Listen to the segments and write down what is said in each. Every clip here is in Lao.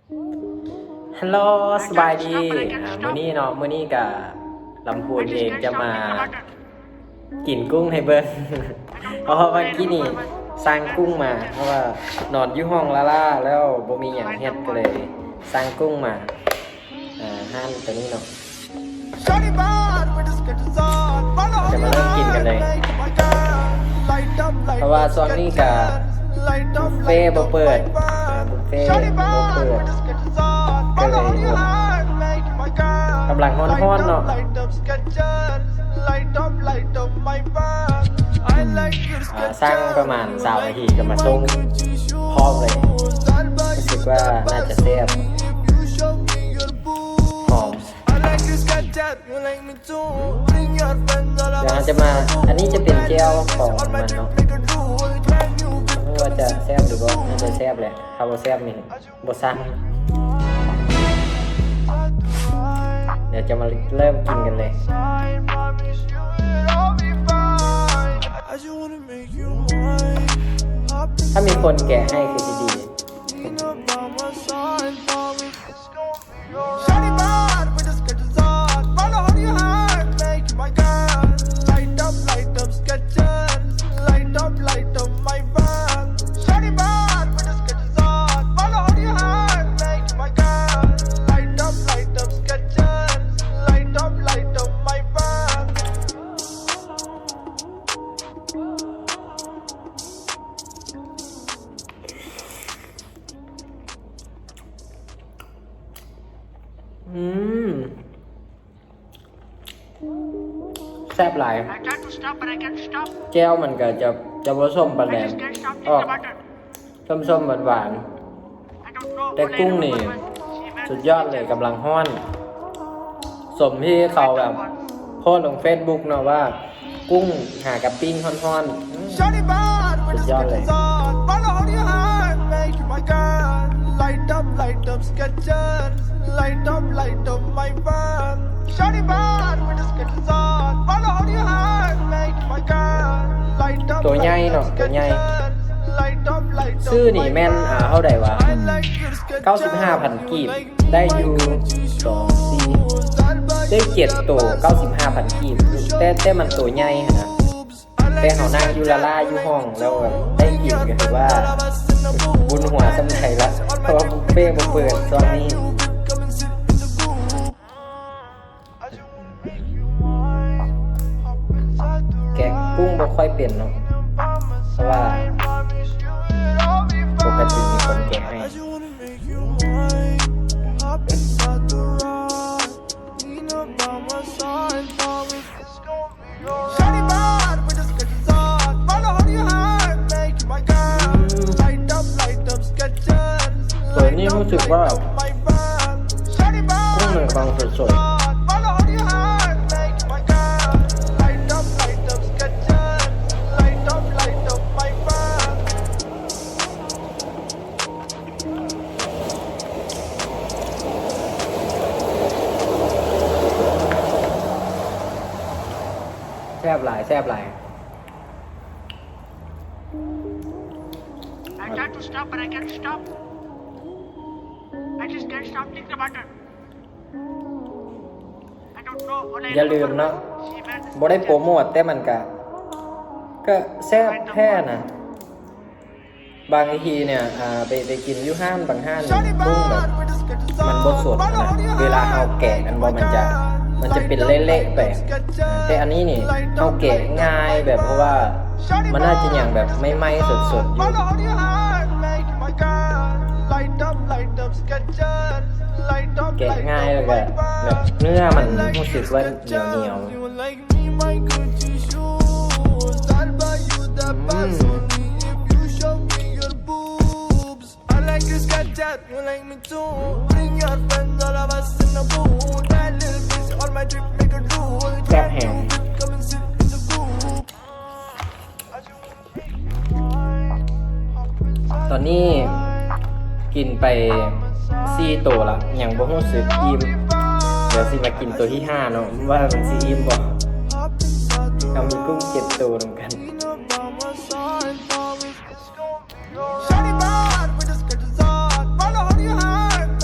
ຮັລໂຫຼ ສະບາຍດີ. ອ່າ ມື້ນີ້ເນາະ ມື້ນີ້ກະລຳພູນເອງຈະມາກິນກຸ້ງໃຫ້ເບິ່ງ ເພາະວ່າມື້ກີ້ນີ້ສັ່ງກຸ້ງມາ ເພາະວ່ານອນຢູ່ຫ້ອງລ້າໆ ແລ້ວບໍ່ມີຫຍັງເຮັດ ກໍເລີຍສັ່ງກຸ້ງມາ ອ່າ ຮ້ານໂຕນີ້ເນາະ. ເຮົາຈະມາເລີ່ມກິນກັນເລີຍ ເພາະວ່າຊ່ວງນີ້ກະບຸບເຟບໍ່ເປີດ ອ່າ ບຸບເຟບໍ່ເປີດ ກະເລີຍ ກຳລັງຮ້ອນໆ ເນາະ. ອ່າ ສັ່ງປະມານຊາວນາທີກະມາສົ່ງພ້ອມເລີຍ ຮູ້ສຶກວ່າໜ້າຈະແຊບ ຫອມ. ດຽວເຮົາຈະມາ ອັນນີ້ຈະເປັນແຈ່ວຂອງມັນເນາະ ບໍ່ຮູ້ວ່າຈະແຊບຫຼືບໍ່ ໜ້າຈະແຊບແຫຼະ ຖ້າບໍ່ແຊບນີ້ບໍ່ສັ່ງ. ດຽວຈະມາເລີ່ມກິນກັນເລີຍ ຖ້າມີຄົນແກະໃຫ້ຄືຊິດີ.ອືມ ແຊບຫຼາຍ ແຈ່ວມັນກະຈະ ຈະບໍ່ສົ້ມປານໃດ ອອກສົ້ມໆ ຫວານໆ ແຕ່ກຸ້ງນີ້ສຸດຍອດເລີຍ ກຳລັງຮ້ອນ ສົມທີ່ເຂົາແບບໂພສລົງເຟສບຸກເນາະວ່າ ກຸ້ງຫາກະປີ້ງຮ້ອນໆ ອືມ ສຸດຍອດເລີຍ. ໂຕໃຫຍ່ເນາະ ໂຕໃຫຍ່ ຊື້ນີ້ແມ່ນ ອ່າ ເທົ່າໃດຫວາ? ເກົ້າສິບຫ້າພັນກີບ ໄດ້ຢູ່ ສອງ ສີ່ ໄດ້ເຈັດໂຕ ເກົ້າສິບຫ້າພັນກີບ ແຕ່ ແຕ່ມັນໂຕໃຫຍ່ຫັ້ນນະ ແຕ່ເຮົານັ່ງຢູ່ລ້າໆ ຢູ່ຫ້ອງ ແລ້ວແບບໄດ້ກິນກະຖືວ່າບຸນຫົວສ່ຳໃດລະ ເພາະວ່າບຸບເຟບໍ່ເປີດຊ່ວງນີ້. ແກະກຸ້ງບໍ່ຄ່ອຍເປັນເນາະ ເພາະວ່າປົກກະຕິມີຄົນແກະໃຫ້. ໂຕນີ້ຮູ້ສຶກວ່າກຸ້ງມັນກຳລັງສົດໆ. ແຊບຫຼາຍ ແຊບຫຼາຍ. I tried to stop, but I can't stop. I just can't stop thinking about it. ຢ່າລືມເນາະ ບໍ່ໄດ້ໂປຣໂມດ ແຕ່ມັນກະ ກະແຊບແທ້ນະ. ບາງທີເນຍ ອ່າ ໄປ ໄປກິນຢູ່ຮ້ານບາງຮ້ານນີ້ ກຸ້ງແບບມັນບໍ່ສົດນະ ເວລາເຮົາແກະແມ່ນບໍ່ ມັນຈະ ມັນຈະເປັນເລະໆ ໄປ ແຕ່ອັນນີ້ນີ້ເຮົາແກະງ່າຍ ແບບ ເພາະວ່າມັນໜ້າຈະຍັງແບບໃໝ່ໆ ສົດໆ ຢູ່ ແກະງ່າຍ ແລ້ວກະແບບເນື້ອມັນຮູ້ສຶກວ່າໜຽວໆ. ອືມ ແຊບແຮງ. ຕອນນີ້ກິນໄປສີ່ໂຕລະ ຍັງບໍ່ຮູ້ສຶກອີ່ມ. ດຽວຊິມາກິນໂຕທີຫ້າເນາະ ວ່າມັນຊິອີ່ມບໍ່. ເຮົາມີກຸ້ງເຈັດໂຕນຳກັນ. ໂຕນີ້ຮູ້ສຶກວ່າ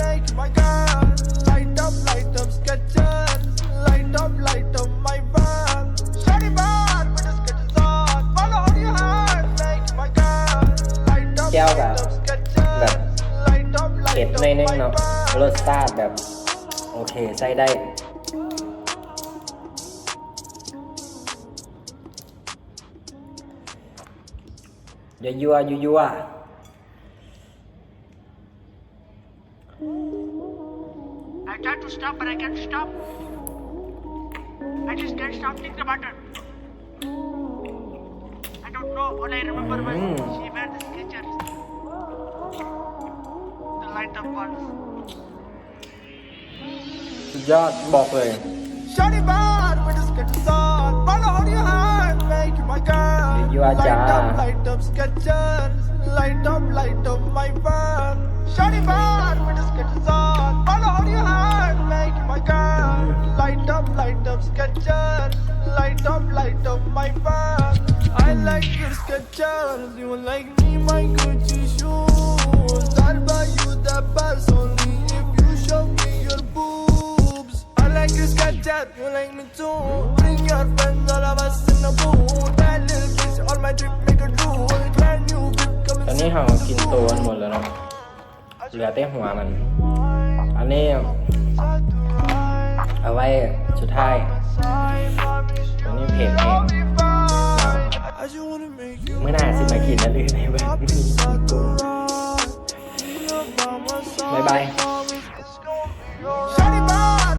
ເຜັດໜ້ອຍໜຶ່ງເນາະ, ລົດຊາດແບບໂອເຄ ໃຊ້ໄດ້. ຍົວໆ ຍົວໆ. I try to stop, but I can't stop. I just can't stop. Click the button. I don't know. All I remember was ອືມ she wear the Skechers. The light up ones. ສຸດຍອດ ບອກເລີຍ. Shawty bad with the Skechers on. Wanna hold your hand, make you my girl. ຢູ່ວ່າ Light ຈ້າ up, light up Skechers. Light up, light up my world. Shawty bad with the Skechers on. Wanna hold your hand, make you my girl. Light up, light up Skechers. Light up, light up my world. I like your Skechers. You like me, my Gucci shoes. I'll buy you the bars only if you show me your boobs. I like your Skechers, you like me too. Bring your friends, all of us in the booth. Bad little bitch on my trip, make a drool. Brand new whip coming ຕອນນີ້ເຮົາກິນໂຕກັນໝົດແລ້ວເນາະ ເຫຼືອແຕ່ຫົວມັນ. ອັນນີ້ເອົາໄວ້ສຸດທ້າຍ. ອັນນີ້ເຜັດແຮງ. ມື້ໜ້າຊິມາກິນອັນອື່ນໃຫ້